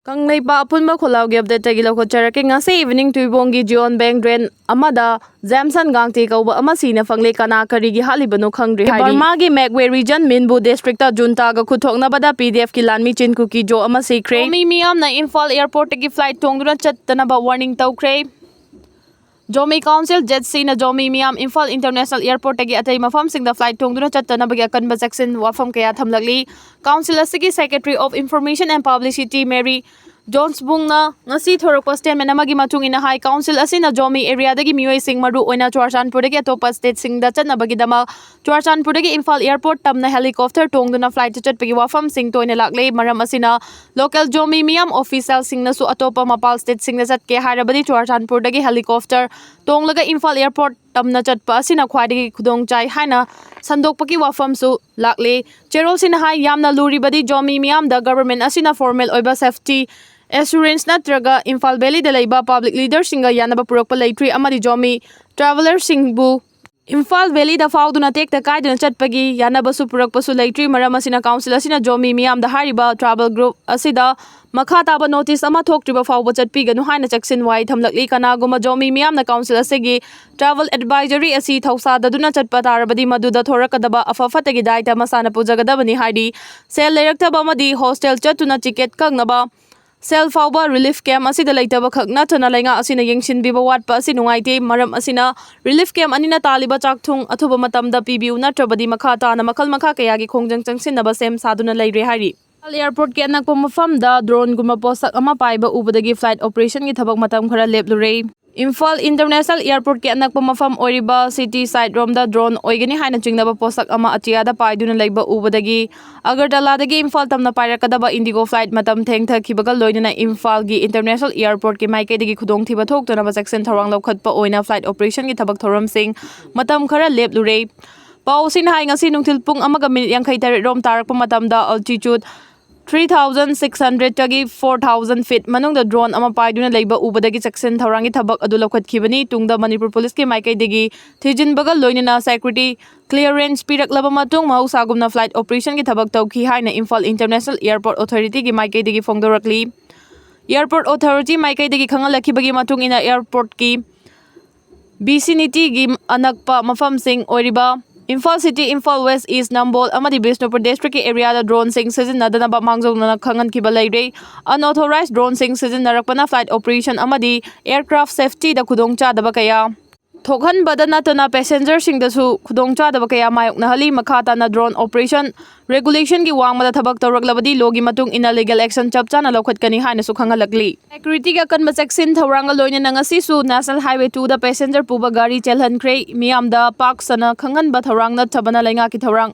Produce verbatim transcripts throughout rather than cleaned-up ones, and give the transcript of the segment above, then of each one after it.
ꯀꯪꯂꯩꯄꯥꯛ ꯑꯄꯨꯟꯕ ꯈꯣꯜꯂꯥꯎꯒꯤ ꯑꯞꯗꯦꯠꯇꯒꯤ ꯂꯧꯈꯠꯆꯔꯛꯀꯦ꯫ ꯉꯁꯤ evening ꯇꯨꯏꯕꯣꯡꯒꯤ ꯖꯤꯑꯣꯟ bank drain ꯑꯃꯗ ꯖꯦꯝꯁꯟ ꯒꯥꯡꯇꯦ ꯀꯧꯕ ꯑꯃ ꯁꯤꯅ ꯐꯪꯂꯦ꯫ ꯀꯅꯥ ꯀꯔꯤꯒꯤ ꯍꯥꯠꯂꯤꯕꯅꯣ ꯈꯪꯗ꯭ꯔꯤ ꯍꯥꯏꯔꯤ꯫ ꯕꯔꯃꯥꯒꯤ ꯃꯦꯛꯋꯦ ꯔꯤꯖꯟ ꯃꯤꯟꯕꯨ ꯗꯤꯁꯇ꯭ꯔꯤꯛꯇ ꯖꯨꯟꯇꯥꯒ ꯈꯨꯠꯊꯣꯛꯅꯕꯗ ꯄꯤ ꯗꯤ ꯑꯦꯐꯀꯤ ꯂꯥꯟꯃꯤ ꯆꯤꯟ ꯀꯨꯀꯤ ꯖꯣ ꯑꯃ ꯁꯤꯈ꯭ꯔꯦ꯫ ꯃꯤ ꯃꯤꯌꯥꯝꯅ ꯏꯝꯐꯥꯜ ꯑꯦꯌꯔꯄꯣꯔꯠꯇꯒꯤ ꯐ꯭ꯂꯥꯏꯠ ꯇꯣꯡꯗꯨꯅ ꯆꯠꯇꯅꯕ ꯋꯥꯔꯅꯤꯡ ꯇꯧꯈ꯭ꯔꯦ꯫ ꯖꯣꯃꯤ ꯀꯥꯎꯟꯁꯤꯜ ꯖꯦꯠꯁꯤꯅ ꯖꯣꯃꯤ ꯃꯤꯌꯥꯝ ꯏꯝꯐꯥꯜ ꯏꯟꯇꯔꯅꯦꯁꯅꯦꯜ ꯑꯦꯌꯔꯄꯣꯔꯠꯇꯒꯤ ꯑꯇꯩ ꯃꯐꯝꯁꯤꯡꯗ ꯐ꯭ꯂꯥꯏꯠ ꯇꯣꯡꯗꯨꯅ ꯆꯠꯇꯅꯕꯒꯤ ꯑꯀꯟꯕ ꯆꯦꯛꯁꯤꯟ ꯋꯥꯐꯝ ꯀꯌꯥ ꯊꯝꯂꯛꯂꯤ꯫ ꯀꯥꯎꯟꯁꯤꯜ ꯑꯁꯤꯒꯤ secretary of information and publicity Mary ꯖꯣꯟꯁꯕꯨꯡꯅ ꯉꯁꯤ ꯊꯣꯔꯛꯄ ꯁ꯭ꯇꯦꯠꯃꯦꯟ ꯑꯃꯒꯤ ꯃꯇꯨꯡ ꯏꯟꯅ ꯍꯥꯏ, ꯀꯥꯎꯟꯁꯤꯜ ꯑꯁꯤꯅ ꯖꯣꯃꯤ ꯑꯦꯔꯤꯌꯥꯗꯒꯤ ꯃꯤꯑꯣꯏꯁꯤꯡ ꯃꯔꯨ ꯑꯣꯏꯅ ꯆꯨꯔꯆꯥꯟꯄꯨꯔꯗꯒꯤ ꯑꯇꯣꯞꯄ ꯁ꯭ꯇꯦꯠꯁꯤꯡꯗ ꯆꯠꯅꯕꯒꯤꯗꯃꯛ ꯆꯨꯔꯆꯥꯟꯄꯨꯔꯗꯒꯤ ꯏꯝꯐꯥꯜ ꯑꯦꯌꯔꯄꯣꯔꯠ ꯇꯝꯅ ꯍꯦꯂꯤꯀꯣꯞꯇꯔ ꯇꯣꯡꯗꯨꯅ ꯐ꯭ꯂꯥꯏꯠꯇ ꯆꯠꯄꯒꯤ ꯋꯥꯐꯝꯁꯤꯡ ꯇꯣꯏꯅ ꯂꯥꯛꯂꯦ꯫ ꯃꯔꯝ ꯑꯁꯤꯅ ꯂꯣꯀꯦꯜ ꯖꯣꯃꯤ ꯃꯤꯌꯥꯝ ꯑꯣꯐꯤꯁꯤꯌꯦꯜꯁꯤꯡꯅꯁꯨ ꯑꯇꯣꯞꯄ ꯃꯄꯥꯜ ꯁ꯭ꯇꯦꯠꯁꯤꯡꯗ ꯆꯠꯀꯦ ꯍꯥꯏꯔꯕꯗꯤ ꯆꯨꯔꯆꯥꯟꯄꯨꯔꯗꯒꯤ ꯍꯦꯂꯤꯀꯣꯞꯇꯔ ꯇꯣꯡꯂꯒ ꯏꯝꯐꯥꯜ ꯑꯦꯌꯔꯄꯣꯔꯠ ꯇꯝꯅ ꯆꯠꯄ ꯑꯁꯤꯅ ꯈ꯭ꯋꯥꯏꯗꯒꯤ ꯈꯨꯗꯣꯡ ꯆꯥꯏ ꯍꯥꯏꯅ ꯁꯟꯗꯣꯛꯄꯒꯤ ꯋꯥꯐꯝꯁꯨ ꯂꯥꯛꯂꯦ꯫ ꯆꯦꯔꯣꯜꯁꯤꯅ ꯍꯥꯏ, ꯌꯥꯝꯅ ꯂꯨꯔꯤꯕꯗꯤ ꯖꯣꯃꯤ ꯃꯤꯌꯥꯝꯗ ꯒꯚꯔꯟꯃꯦꯟꯠ ꯑꯁꯤꯅ ꯐꯣꯔꯃꯦꯜ ꯑꯣꯏꯕ ꯁꯦꯐꯇꯤ ꯑꯦꯁꯨꯔꯦꯟꯁ ꯅꯠꯇ꯭ꯔꯒ ꯏꯝꯐꯥꯜ ꯚꯦꯂꯤꯗ ꯂꯩꯕ ꯄꯕ꯭ꯂꯤꯛ ꯂꯤꯗꯔꯁꯤꯡꯒ ꯌꯥꯅꯕ ꯄꯨꯔꯛꯄ ꯂꯩꯇ꯭ꯔꯤ ꯑꯃꯗꯤ ꯖꯣꯃꯤ ꯇ꯭ꯔꯥꯚꯦꯂꯔꯁꯤꯡꯕꯨ ꯏꯝꯐꯥꯜ ꯚꯦꯂꯤꯗ ꯐꯥꯎꯗꯨꯅ ꯇꯦꯛꯇ ꯀꯥꯏꯗꯅ ꯆꯠꯄꯒꯤ ꯌꯥꯅꯕꯁꯨ ꯄꯨꯔꯛꯄꯁꯨ ꯂꯩꯇ꯭ꯔꯤ꯫ ꯃꯔꯝ ꯑꯁꯤꯅ ꯀꯥꯎꯟꯁꯤꯜ ꯑꯁꯤꯅ ꯖꯣꯃꯤ ꯃꯤꯌꯥꯝꯗ ꯍꯥꯏꯔꯤꯕ ꯇ꯭ꯔꯥꯏꯕꯦꯜ ꯒ꯭ꯔꯨꯞ ꯑꯁꯤꯗ ꯃꯈꯥ ꯇꯥꯕ ꯅꯣꯇꯤꯁ ꯑꯃ ꯊꯣꯛꯇ꯭ꯔꯤꯕ ꯐꯥꯎꯕ ꯆꯠꯄꯤꯒꯅꯨ ꯍꯥꯏꯅ ꯆꯦꯛꯁꯤꯟ ꯋꯥꯏ ꯊꯝꯂꯛꯂꯤ꯫ ꯀꯅꯥꯒꯨꯝꯕ ꯖꯣꯃꯤ ꯃꯤꯌꯥꯝꯅ ꯀꯥꯎꯟꯁꯤꯜ ꯑꯁꯤꯒꯤ ꯇ꯭ꯔꯥꯏꯕꯦꯜ ꯑꯦꯗꯚꯥꯏꯖꯔꯤ ꯑꯁꯤ ꯊꯧꯁꯥꯗꯗꯨꯅ ꯆꯠꯄ ꯇꯥꯔꯕꯗꯤ ꯃꯗꯨꯗ ꯊꯣꯔꯛꯀꯗꯕ ꯑꯐ ꯐꯠꯇꯒꯤ ꯗꯥꯏꯇ ꯃꯁꯥꯅ ꯄꯨꯖꯒꯗꯕꯅꯤ ꯍꯥꯏꯔꯤ꯫ ꯁꯦꯜ ꯂꯩꯔꯛꯇꯕ ꯑꯃꯗꯤ ꯍꯣꯁꯇꯦꯜ ꯆꯠꯇꯨꯅ ꯇꯤꯀꯦꯠ ꯀꯛꯅꯕ ꯁꯦꯜ ꯐꯥꯎꯕ ꯔꯤꯂꯤꯐ ꯀꯦꯝꯞ ꯑꯁꯤꯗ ꯂꯩꯇꯕ ꯈꯛ ꯅꯠꯇꯅ ꯂꯩꯉꯥꯛ ꯑꯁꯤꯅ ꯌꯦꯡꯁꯤꯟꯕꯤꯕ ꯋꯥꯠꯄ ꯑꯁꯤ ꯅꯨꯡꯉꯥꯏꯇꯦ꯫ ꯃꯔꯝ ꯑꯁꯤꯅ ꯔꯤꯂꯤꯐ ꯀꯦꯝꯞ ꯑꯅꯤꯅ ꯇꯥꯜꯂꯤꯕ ꯆꯥꯛꯊꯨꯡ ꯑꯊꯨꯕ ꯃꯇꯝꯗ ꯄꯤꯕꯤꯌꯨ, ꯅꯠꯇ꯭ꯔꯕꯗꯤ ꯃꯈꯥ ꯇꯥꯅ ꯃꯈꯜ ꯃꯈꯥ ꯀꯌꯥꯒꯤ ꯈꯣꯡꯖꯪ ꯆꯪꯁꯤꯟꯅꯕ ꯁꯦꯝ ꯁꯥꯗꯨꯅ ꯂꯩꯔꯦ ꯍꯥꯏꯔꯤ꯫ ꯏꯝꯐꯥꯜ ꯑꯦꯌꯔꯄꯣꯔꯠꯀꯤ ꯑꯅꯛꯄ ꯃꯐꯝꯗ ꯗ꯭ꯔꯣꯟꯒꯨꯝꯕ ꯄꯣꯠꯁꯛ ꯑꯃ ꯄꯥꯏꯕ ꯎꯕꯗꯒꯤ ꯐ꯭ꯂꯥꯏꯠ ꯑꯣꯄꯔꯦꯁꯟꯒꯤ ꯊꯕꯛ ꯃꯇꯝ ꯈꯔ ꯂꯦꯞꯂꯨꯔꯦ꯫ ꯏꯝꯐꯥꯜ ꯏꯟꯇꯔꯅꯦꯁꯅꯦꯜ ꯑꯦꯌꯔꯄꯣꯔꯠꯀꯤ ꯑꯅꯛꯄ ꯃꯐꯝ ꯑꯣꯏꯔꯤꯕ ꯁꯤꯇꯤ ꯁꯥꯏꯠ ꯔꯣꯝꯗ ꯗ꯭ꯔꯣꯟ ꯑꯣꯏꯒꯅꯤ ꯍꯥꯏꯅ ꯆꯤꯡꯅꯕ ꯄꯣꯠꯁꯛ ꯑꯃ ꯑꯇꯤꯌꯥꯗ ꯄꯥꯏꯗꯨꯅ ꯂꯩꯕ ꯎꯕꯗꯒꯤ ꯑꯒꯔꯇꯂꯥꯗꯒꯤ ꯏꯝꯐꯥꯜ ꯇꯝꯅ ꯄꯥꯏꯔꯛꯀꯗꯕ ꯏꯟꯗꯤꯒꯣ ꯐ꯭ꯂꯥꯏꯠ ꯃꯇꯝ ꯊꯦꯡꯊꯈꯤꯕꯒ ꯂꯣꯏꯅꯅ ꯏꯝꯐꯥꯜꯒꯤ ꯏꯟꯇꯔꯅꯦꯁꯅꯦꯜ ꯑꯦꯌꯔꯄꯣꯔꯠꯀꯤ ꯃꯥꯏꯀꯩꯗꯒꯤ ꯈꯨꯗꯣꯡꯊꯤꯕ ꯊꯣꯛꯇꯅꯕ ꯆꯦꯛꯁꯤꯟ ꯊꯧꯔꯥꯡ ꯂꯧꯈꯠꯄ ꯑꯣꯏꯅ ꯐ꯭ꯂꯥꯏꯠ ꯑꯣꯄꯔꯦꯁꯟꯒꯤ ꯊꯕꯛ ꯊꯧꯔꯝꯁꯤꯡ ꯃꯇꯝ ꯈꯔ ꯂꯦꯞꯂꯨꯔꯦ꯫ ꯄꯥꯎ ꯑꯁꯤꯅ ꯍꯥꯏ, ꯉꯁꯤ ꯅꯨꯡꯊꯤꯜ ꯄꯨꯡ ꯑꯃꯒ ꯃꯤꯅꯤꯠ ꯌꯥꯡꯈꯩ ꯇꯔꯦꯠ ꯔꯣꯝ ꯇꯥꯔꯛꯄ ꯃꯇꯝꯗ ꯑꯜꯇꯤꯆꯨꯠ ꯊ꯭ꯔꯤ ꯊꯥꯎꯖꯟ ꯁꯤꯛꯁ ꯍꯟꯗ꯭ꯔꯦꯠꯇꯒꯤ ꯐꯣꯔ ꯊꯥꯎꯖꯟ ꯐꯤꯠ ꯃꯅꯨꯡꯗ ꯗ꯭ꯔꯣꯟ ꯑꯃ ꯄꯥꯏꯗꯨꯅ ꯂꯩꯕ ꯎꯕꯗꯒꯤ ꯆꯦꯛꯁꯤꯟ ꯊꯧꯔꯥꯡꯒꯤ ꯊꯕꯛ ꯑꯗꯨ ꯂꯧꯈꯠꯈꯤꯕꯅꯤ꯫ ꯇꯨꯡꯗ ꯃꯅꯤꯄꯨꯔ ꯄꯨꯂꯤꯁꯀꯤ ꯃꯥꯏꯀꯩꯗꯒꯤ ꯊꯤꯖꯤꯟꯕꯒ ꯂꯣꯏꯅꯅ ꯁꯦꯀ꯭ꯌꯨꯔꯤꯇꯤ ꯀ꯭ꯂꯤꯌꯔꯦꯟꯁ ꯄꯤꯔꯛꯂꯕ ꯃꯇꯨꯡ ꯃꯍꯧꯁꯥꯒꯨꯝꯅ ꯐ꯭ꯂꯥꯏꯠ ꯑꯣꯄꯔꯦꯁꯟꯒꯤ ꯊꯕꯛ ꯇꯧꯈꯤ ꯍꯥꯏꯅ ꯏꯝꯐꯥꯜ ꯏꯟꯇꯔꯅꯦꯁꯅꯦꯜ ꯑꯦꯌꯔꯄꯣꯔꯠ ꯑꯣꯊꯣꯔꯤꯇꯤꯒꯤ ꯃꯥꯏꯀꯩꯗꯒꯤ ꯐꯣꯡꯗꯣꯔꯛꯂꯤ꯫ Airport Authority ꯃꯥꯏꯀꯩꯗꯒꯤ ꯈꯪꯍꯜꯂꯛꯈꯤꯕꯒꯤ ꯃꯇꯨꯡ ꯏꯟꯅ, airportꯀꯤ ꯚꯤꯁꯤꯅꯤꯇꯤꯒꯤ ꯑꯅꯛꯄ ꯃꯐꯝꯁꯤꯡ ꯑꯣꯏꯔꯤꯕ Imphal City, Imphal West East, ꯅꯝꯕꯣꯜ ꯑꯃꯗꯤ ꯕꯤꯁꯅꯨꯄꯨꯔ districtꯀꯤ areaꯗ droneꯁꯤꯡ ꯁꯤꯖꯤꯟꯅꯗꯅꯕ ꯃꯥꯡꯖꯧꯅꯅ ꯈꯪꯍꯟꯈꯤꯕ ꯂꯩꯔꯦ꯫ Unauthorized droneꯁꯤꯡ ꯁꯤꯖꯤꯟꯅꯔꯛꯄꯅ flight operation ꯑꯃꯗꯤ aircraft safetyꯗ ꯈꯨꯗꯣꯡꯆꯥꯗꯕ ꯀꯌꯥ ꯊꯣꯛꯍꯟꯕꯗ ꯅꯠꯇꯅ passengerꯁꯤꯡꯗꯁꯨ ꯈꯨꯗꯣꯡꯆꯥꯗꯕ ꯀꯌꯥ ꯃꯥꯌꯣꯛꯅꯍꯜꯂꯤ꯫ ꯃꯈꯥ ꯇꯥꯅ drone operation regulationꯒꯤ ꯋꯥꯡꯃꯗ ꯊꯕꯛ ꯇꯧꯔꯛꯂꯕꯗꯤ lawꯒꯤ ꯃꯇꯨꯡ ꯏꯟꯅ legal action ꯆꯞ ꯆꯥꯅ ꯂꯧꯈꯠꯀꯅꯤ ꯍꯥꯏꯅꯁꯨ ꯈꯪꯍꯜꯂꯛꯂꯤ꯫ Securityꯒꯤ ꯑꯀꯟꯕ ꯆꯦꯛꯁꯤꯟ ꯊꯧꯔꯥꯡꯒ ꯂꯣꯏꯅꯅ ꯉꯁꯤꯁꯨ National Highway twoꯗ passenger ꯄꯨꯕ ꯒꯥꯔꯤ ꯆꯦꯜꯍꯟꯈ꯭ꯔꯦ꯫ ꯃꯤꯌꯥꯝꯗ ꯄꯥꯛ ꯁꯟꯅ ꯈꯪꯍꯟꯕ ꯊꯧꯔꯥꯡ ꯅꯠꯇꯕꯅ ꯂꯩꯉꯥꯛꯀꯤ ꯊꯧꯔꯥꯡ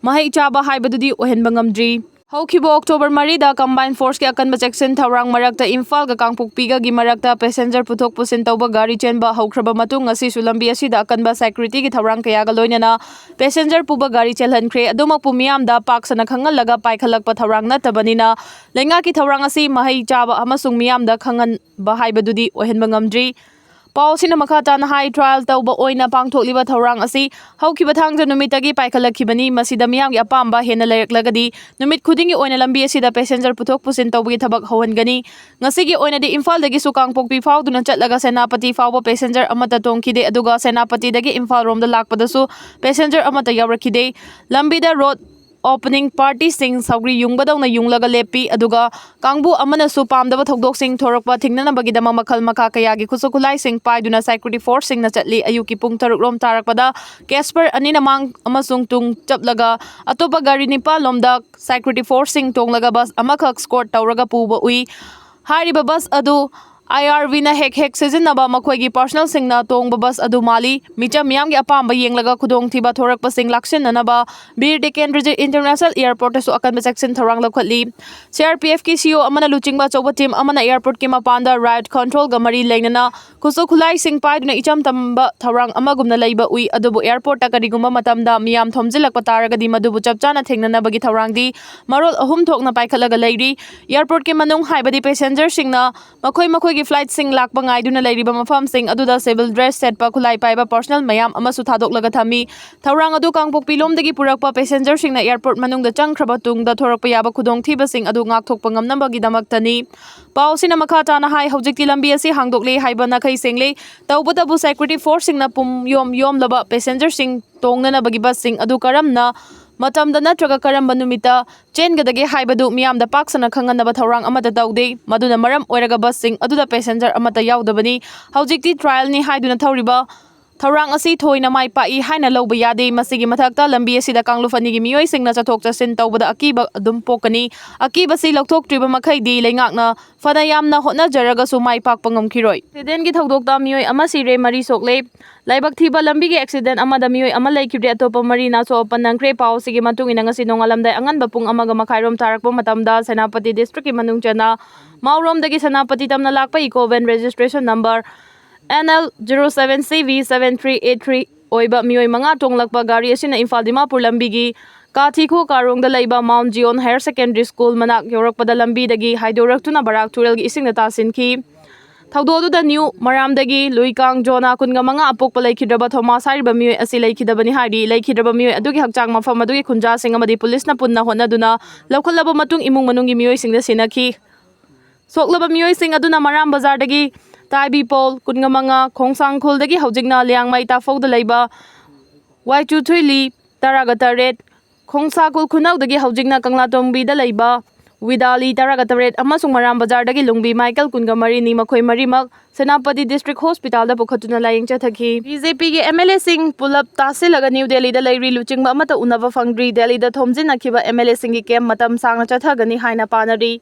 ꯃꯍꯩ ꯆꯥꯕ ꯍꯥꯏꯕꯗꯨꯗꯤ ꯑꯣꯏꯍꯟꯕ ꯉꯝꯗ꯭ꯔꯤ꯫ ꯍꯧꯈꯤꯕ October ꯃꯔꯤꯗ combined forceꯀꯤ ꯑꯀꯟꯕ ꯆꯦꯛꯁꯤꯟ ꯊꯧꯔꯥꯡ ꯃꯔꯛꯇ ꯏꯝꯐꯥꯜꯒ ꯀꯥꯡꯄꯣꯛꯄꯤꯒꯒꯤ ꯃꯔꯛꯇ passenger ꯄꯨꯊꯣꯛ ꯄꯨꯁꯤꯟ ꯇꯧꯕ ꯒꯥꯔꯤ ꯆꯦꯟꯕ ꯍꯧꯈ꯭ꯔꯕ ꯃꯇꯨꯡ, ꯉꯁꯤꯁꯨ ꯂꯝꯕꯤ ꯑꯁꯤꯗ ꯑꯀꯟꯕ securityꯒꯤ ꯊꯧꯔꯥꯡ ꯀꯌꯥꯒ ꯂꯣꯏꯅꯅ passenger ꯄꯨꯕ ꯒꯥꯔꯤ ꯆꯦꯜꯍꯟꯈ꯭ꯔꯦ꯫ ꯑꯗꯨꯃꯛꯄꯨ ꯃꯤꯌꯥꯝꯗ ꯄꯥꯛ ꯁꯟꯅ ꯈꯪꯍꯜꯂꯒ ꯄꯥꯏꯈꯠꯂꯛꯄ ꯊꯧꯔꯥꯡ ꯅꯠꯇꯕꯅꯤꯅ, ꯂꯩꯉꯥꯛꯀꯤ ꯊꯧꯔꯥꯡ ꯑꯁꯤ ꯃꯍꯩ ꯆꯥꯕ ꯑꯃꯁꯨꯡ ꯃꯤꯌꯥꯝꯗ ꯈꯪꯍꯟꯕ ꯍꯥꯏꯕꯗꯨꯗꯤ ꯑꯣꯏꯍꯟꯕ ꯉꯝꯗ꯭ꯔꯤ꯫ ꯄꯥꯎ ꯑꯁꯤꯅ ꯃꯈꯥ ꯇꯥꯅ ꯍꯥꯏ, trial ꯇꯧꯕ ꯑꯣꯏꯅ ꯄꯥꯡꯊꯣꯛꯂꯤꯕ ꯊꯧꯔꯥꯡ ꯑꯁꯤ ꯍꯧꯈꯤꯕ ꯊꯥꯡꯖ ꯅꯨꯃꯤꯠꯇꯒꯤ ꯄꯥꯏꯈꯠꯂꯛꯈꯤꯕꯅꯤ꯫ ꯃꯁꯤꯗ ꯃꯤꯌꯥꯝꯒꯤ ꯑꯄꯥꯝꯕ ꯍꯦꯟꯅ ꯂꯩꯔꯛꯂꯒꯗꯤ ꯅꯨꯃꯤꯠ ꯈꯨꯗꯤꯡꯒꯤ ꯑꯣꯏꯅ ꯂꯝꯕꯤ ꯑꯁꯤꯗ passenger ꯄꯨꯊꯣꯛ ꯄꯨꯁꯤꯟ ꯇꯧꯕꯒꯤ ꯊꯕꯛ ꯍꯧꯍꯟꯒꯅꯤ꯫ ꯉꯁꯤꯒꯤ ꯑꯣꯏꯅꯗꯤ ꯏꯝꯐꯥꯜꯗꯒꯤꯁꯨ ꯀꯥꯡꯄꯣꯛꯄꯤ ꯐꯥꯎꯗꯨꯅ ꯆꯠꯂꯒ ꯁꯦꯅꯥꯄꯇꯤ ꯐꯥꯎꯕ passenger ꯑꯃꯠꯇ ꯇꯣꯡꯈꯤꯗꯦ, ꯑꯗꯨꯒ ꯁꯦꯅꯥꯄꯇꯤꯗꯒꯤ ꯏꯝꯐꯥꯜ ꯔꯣꯝꯗ ꯂꯥꯛꯄꯗꯁꯨ passenger ꯑꯃꯠꯇ ꯌꯥꯎꯔꯛꯈꯤꯗꯦ꯫ ꯂꯝꯕꯤꯗ road opening partyꯁꯤꯡ ꯁꯧꯒ꯭ꯔꯤ ꯌꯨꯡꯕꯗꯧꯅ ꯌꯨꯡꯂꯒ ꯂꯦꯞꯄꯤ, ꯑꯗꯨꯒ ꯀꯥꯡꯕꯨ ꯑꯃꯅꯁꯨ ꯄꯥꯝꯗꯕ ꯊꯧꯗꯣꯛꯁꯤꯡ ꯊꯣꯔꯛꯄ ꯊꯤꯡꯅꯅꯕꯒꯤꯗꯃꯛ ꯃꯈꯜ ꯃꯈꯥ ꯀꯌꯥꯒꯤ ꯈꯨꯠꯁꯨ ꯈꯨꯠꯂꯥꯏꯁꯤꯡ ꯄꯥꯏꯗꯨꯅ security forceꯁꯤꯡꯅ ꯆꯠꯂꯤ꯫ ꯑꯌꯨꯛꯀꯤ ꯄꯨꯡ ꯇꯔꯨꯛ ꯔꯣꯝ ꯇꯥꯔꯛꯄꯗ Casper ꯑꯅꯤꯅ ꯃꯥꯡ ꯑꯃꯁꯨꯡ ꯇꯨꯡ ꯆꯞꯂꯒ ꯑꯇꯣꯞꯄ ꯒꯥꯔꯤ ꯅꯤꯄꯥꯜ ꯂꯣꯝꯗ security forceꯁꯤꯡ ꯇꯣꯡꯂꯒ bus ꯑꯃꯈꯛ escort ꯇꯧꯔꯒ ꯄꯨꯕ ꯎꯏ꯫ ꯍꯥꯏꯔꯤꯕ bus ꯑꯗꯨ IRVꯅ ꯍꯦꯛ ꯍꯦꯛ ꯁꯤꯖꯤꯟꯅꯕ ꯃꯈꯣꯏꯒꯤ personalꯁꯤꯡꯅ ꯇꯣꯡꯕ bus ꯑꯗꯨ ꯃꯥꯜꯂꯤ꯫ ꯃꯤꯆꯝ ꯃꯤꯌꯥꯝꯒꯤ ꯑꯄꯥꯝꯕ ꯌꯦꯡꯂꯒ ꯈꯨꯗꯣꯡꯊꯤꯕ ꯊꯣꯔꯛꯄꯁꯤꯡ ꯂꯥꯛꯁꯤꯟꯅꯅꯕ ꯕꯤꯔ ꯇꯤꯀꯦꯟꯗ꯭ꯔꯖꯤꯠ International Airportꯇꯁꯨ ꯑꯀꯟꯕ ꯆꯦꯛꯁꯤꯟ ꯊꯧꯔꯥꯡ ꯂꯧꯈꯠꯂꯤ꯫ CRPFꯀꯤ CO ꯑꯃꯅ ꯂꯨꯆꯤꯡꯕ ꯑꯆꯧꯕ team ꯑꯃꯅ airportꯀꯤ ꯃꯄꯥꯟꯗ riot controlꯒ ꯃꯔꯤ ꯂꯩꯅꯅ ꯈꯨꯠꯁꯨ ꯈꯨꯠꯂꯥꯏꯁꯤꯡ ꯄꯥꯏꯗꯨꯅ ꯏꯆꯝ ꯆꯝꯕ ꯊꯧꯔꯥꯡ ꯑꯃꯒꯨꯝꯅ ꯂꯩꯕ ꯎꯏ, ꯑꯗꯨꯕꯨ airportꯇ ꯀꯔꯤꯒꯨꯝꯕ ꯃꯇꯝꯗ ꯃꯤꯌꯥꯝ ꯊꯣꯝꯖꯤꯜꯂꯛꯄ ꯇꯥꯔꯒꯗꯤ ꯃꯗꯨꯕꯨ ꯆꯞ ꯆꯥꯅ ꯊꯦꯡꯅꯅꯕꯒꯤ ꯊꯧꯔꯥꯡꯗꯤ ꯃꯔꯣꯜ ꯑꯍꯨꯝ ꯊꯣꯛꯅ ꯄꯥꯏꯈꯠꯂꯒ ꯂꯩꯔꯤ꯫ Airportꯀꯤ ꯃꯅꯨꯡ, ꯍꯥꯏꯕꯗꯤ passengerꯁꯤꯡꯅ ꯃꯈꯣꯏ ꯃꯈꯣꯏꯒꯤ Flightꯁꯤꯡ ꯂꯥꯛꯄ ꯉꯥꯏꯗꯨꯅ ꯂꯩꯔꯤꯕ ꯃꯐꯝꯁꯤꯡ ꯑꯗꯨꯗ civil dress ꯁꯦꯠꯄ, ꯈꯨꯠꯂꯥꯏ ꯄꯥꯏꯕ personnel ꯃꯌꯥꯝ ꯑꯃꯁꯨ ꯊꯥꯗꯣꯛꯂꯒ ꯊꯝꯃꯤ꯫ ꯊꯧꯔꯥꯡ ꯑꯗꯨ ꯀꯥꯡꯄꯣꯛꯄꯤ ꯂꯣꯝꯗꯒꯤ ꯄꯨꯔꯛꯄ passengerꯁꯤꯡꯅ airport ꯃꯅꯨꯡꯗ ꯆꯪꯈ꯭ꯔꯕ ꯇꯨꯡꯗ ꯊꯣꯔꯛꯄ ꯌꯥꯕ ꯈꯨꯗꯣꯡꯊꯤꯕꯁꯤꯡ ꯑꯗꯨ ꯉꯥꯛꯊꯣꯛꯄ ꯉꯝꯅꯕꯒꯤꯗꯃꯛꯇꯅꯤ꯫ ꯄꯥꯎ ꯑꯁꯤꯅ ꯃꯈꯥ ꯇꯥꯅ ꯍꯥꯏ, ꯍꯧꯖꯤꯛꯇꯤ ꯂꯝꯕꯤ ꯑꯁꯤ ꯍꯥꯡꯗꯣꯛꯂꯦ ꯍꯥꯏꯕ ꯅꯥꯈꯩ ꯁꯦꯡꯂꯦ꯫ ꯇꯧꯕꯇꯕꯨ security forceꯁꯤꯡꯅ ꯄꯨꯝ ꯌꯣꯝ ꯌꯣꯝꯂꯕ passengerꯁꯤꯡ ꯇꯣꯡꯅꯅꯕꯒꯤ busꯁꯤꯡ ꯑꯗꯨ ꯀꯔꯝꯅ ꯃꯇꯝꯗ ꯅꯠꯇ꯭ꯔꯒ ꯀꯔꯝꯕ ꯅꯨꯃꯤꯠꯇ ꯆꯦꯟꯒꯗꯒꯦ ꯍꯥꯏꯕꯗꯨ ꯃꯤꯌꯥꯝꯗ ꯄꯥꯛ ꯁꯟꯅ ꯈꯪꯍꯟꯅꯕ ꯊꯧꯔꯥꯡ ꯑꯃꯠꯇ ꯇꯧꯗꯦ꯫ ꯃꯗꯨꯅ ꯃꯔꯝ ꯑꯣꯏꯔꯒ busꯁꯤꯡ ꯑꯗꯨꯗ passenger ꯑꯃꯠꯇ ꯌꯥꯎꯗꯕꯅꯤ꯫ ꯍꯧꯖꯤꯛꯇꯤ trialꯅꯤ ꯍꯥꯏꯗꯨꯅ ꯊꯧꯔꯤꯕ ꯊꯧꯔꯥꯡ ꯑꯁꯤ ꯊꯣꯏꯅ ꯃꯥꯏ ꯄꯥꯛꯏ ꯍꯥꯏꯅ ꯂꯧꯕ ꯌꯥꯗꯦ꯫ ꯃꯁꯤꯒꯤ ꯃꯊꯛꯇ ꯂꯝꯕꯤ ꯑꯁꯤꯗ ꯀꯥꯡꯂꯨꯞ ꯑꯅꯤꯒꯤ ꯃꯤꯑꯣꯏꯁꯤꯡꯅ ꯆꯠꯊꯣꯛ ꯆꯠꯁꯤꯟ ꯇꯧꯕꯗ ꯑꯀꯤꯕ ꯑꯗꯨꯝ ꯄꯣꯛꯀꯅꯤ꯫ ꯑꯀꯤꯕꯁꯤ ꯂꯧꯊꯣꯛꯇ꯭ꯔꯤꯕ ꯃꯈꯩꯗꯤ ꯂꯩꯉꯥꯛꯅ ꯐꯅ ꯌꯥꯝꯅ ꯍꯣꯠꯅꯖꯔꯒꯁꯨ ꯃꯥꯏ ꯄꯥꯛꯄ ꯉꯝꯈꯤꯔꯣꯏ꯫ Accidentꯀꯤ ꯊꯧꯗꯣꯛꯇ ꯃꯤꯑꯣꯏ ꯑꯃ ꯁꯤꯔꯦ, ꯃꯔꯤ ꯁꯣꯛꯂꯦ꯫ ꯂꯥꯏꯕꯛ ꯊꯤꯕ ꯂꯝꯕꯤꯒꯤ accident ꯑꯃꯗ ꯃꯤꯑꯣꯏ ꯑꯃ ꯂꯩꯈꯤꯗ꯭ꯔꯦ, ꯑꯇꯣꯞꯄ ꯃꯔꯤꯅ ꯑꯁꯣꯛ ꯑꯄꯟ ꯅꯪꯈ꯭ꯔꯦ꯫ ꯄꯥꯎ ꯑꯁꯤꯒꯤ ꯃꯇꯨꯡ ꯏꯟꯅ ꯉꯁꯤ ꯅꯣꯡꯉꯥꯜꯂꯝꯗꯥꯏ ꯑꯉꯟꯕ ꯄꯨꯡ ꯑꯃꯒ ꯃꯈꯥꯏꯔꯣꯝ ꯇꯥꯔꯛꯄ ꯃꯇꯝꯗ ꯁꯦꯅꯥꯄꯇꯤ districtꯀꯤ ꯃꯅꯨꯡ ꯆꯟꯅ ꯃꯥꯎꯔꯣꯝꯗꯒꯤ ꯁꯦꯅꯥꯄꯇꯤ ꯇꯝꯅ ꯂꯥꯛꯄ eco van registration number N L zero seven C V seven three eight three ꯑꯣꯏꯕ ꯃꯤꯑꯣꯏ ꯃꯉꯥ ꯇꯣꯡꯂꯛꯄ ꯒꯥꯔꯤ ꯑꯁꯤꯅ ꯏꯝꯐꯥꯜ ꯗꯤꯃꯥꯄꯨꯔ ꯂꯝꯕꯤꯒꯤ ꯀꯥꯊꯤꯈꯣ ꯀꯥꯔꯣꯡꯗ ꯂꯩꯕ Mount Zion Higher Secondary School ꯃꯅꯥꯛ ꯌꯧꯔꯛꯄꯗ ꯂꯝꯕꯤꯗꯒꯤ ꯍꯥꯏꯗꯣꯔꯛꯇꯨꯅ ꯕꯔꯥꯛ ꯇꯨꯔꯦꯜꯒꯤ ꯏꯁꯤꯡꯗ ꯇꯥꯁꯤꯟꯈꯤ꯫ ꯊꯧꯗꯣꯛ ꯑꯗꯨꯗ ꯅ꯭ꯌꯨ ꯃꯔꯥꯝꯗꯒꯤ ꯂꯨꯏꯀꯥꯡ ꯖꯣꯅꯥ ꯀꯨꯟꯒ ꯃꯉꯥ ꯑꯄꯣꯛꯄ ꯂꯩꯈꯤꯗ꯭ꯔꯕ ꯊꯣꯃꯥꯁ ꯍꯥꯏꯔꯤꯕ ꯃꯤꯑꯣꯏ ꯑꯁꯤ ꯂꯩꯈꯤꯗꯕꯅꯤ ꯍꯥꯏꯔꯤ꯫ ꯂꯩꯈꯤꯗ꯭ꯔꯕ ꯃꯤꯑꯣꯏ ꯑꯗꯨꯒꯤ ꯍꯛꯆꯥꯡ ꯃꯐꯝ ꯑꯗꯨꯒꯤ ꯈꯨꯟꯖꯥꯁꯤꯡ ꯑꯃꯗꯤ ꯄꯨꯂꯤꯁꯅ ꯄꯨꯟꯅ ꯍꯣꯠꯅꯗꯨꯅ ꯂꯧꯈꯠꯂꯕ ꯃꯇꯨꯡ ꯏꯃꯨꯡ ꯃꯅꯨꯡꯒꯤ ꯃꯤꯑꯣꯏꯁꯤꯡꯗ ꯁꯤꯟꯅꯈꯤ꯫ ꯁꯣꯛꯂꯕ ꯃꯤꯑꯣꯏꯁꯤꯡ ꯑꯗꯨꯅ ꯃꯔꯥꯝ ꯕꯖꯥꯔꯗꯒꯤ ꯇꯥꯏꯕꯤꯄꯣꯜ ꯀꯨꯟꯒ ꯃꯉꯥ, ꯈꯣꯡꯁꯥꯡꯈꯣꯜꯗꯒꯤ ꯍꯧꯖꯤꯛꯅ ꯂꯤꯌꯥꯡꯃꯩ ꯇꯥꯐꯧꯗ ꯂꯩꯕ ꯋꯥꯏꯆꯨ ꯊꯨꯏꯂꯤ ꯇꯔꯥꯒ ꯇꯔꯦꯠ, ꯈꯣꯡꯁꯥꯈꯣꯜ ꯈꯨꯅꯧꯗꯒꯤ ꯍꯧꯖꯤꯛꯅ ꯀꯪꯂꯥꯇꯣꯡꯕꯤꯗ ꯂꯩꯕ ꯋꯤꯗꯥꯂꯤ ꯇꯔꯥꯒ ꯇꯔꯦꯠ ꯑꯃꯁꯨꯡ ꯃꯔꯥꯝ ꯕꯖꯥꯔꯗꯒꯤ ꯂꯨꯡꯕꯤ ꯃꯥꯏꯀꯦꯜ ꯀꯨꯟꯒ ꯃꯔꯤꯅꯤ꯫ ꯃꯈꯣꯏ ꯃꯔꯤꯃꯛ ꯁꯦꯅꯥꯄꯇꯤ district hospitalꯗ ꯄꯨꯈꯠꯇꯨꯅ ꯂꯥꯌꯦꯡ ꯆꯠꯊꯈꯤ꯫ BJPꯒꯤ MLAꯁꯤꯡ ꯄꯨꯂꯞ ꯇꯥꯁꯤꯜꯂꯒ ꯅ꯭ꯌꯨ ꯗꯦꯜꯂꯤꯗ ꯂꯩꯔꯤ꯫ ꯂꯨꯆꯤꯡꯕ ꯑꯃꯠꯇ ꯎꯅꯕ ꯐꯪꯗ꯭ꯔꯤ꯫ ꯗꯦꯜꯂꯤꯗ ꯊꯣꯝꯖꯤꯟꯅꯈꯤꯕ MLAꯁꯤꯡꯒꯤ camp ꯃꯇꯝ ꯁꯥꯡꯅ ꯆꯠꯊꯒꯅꯤ ꯍꯥꯏꯅ ꯄꯥꯅꯔꯤ꯫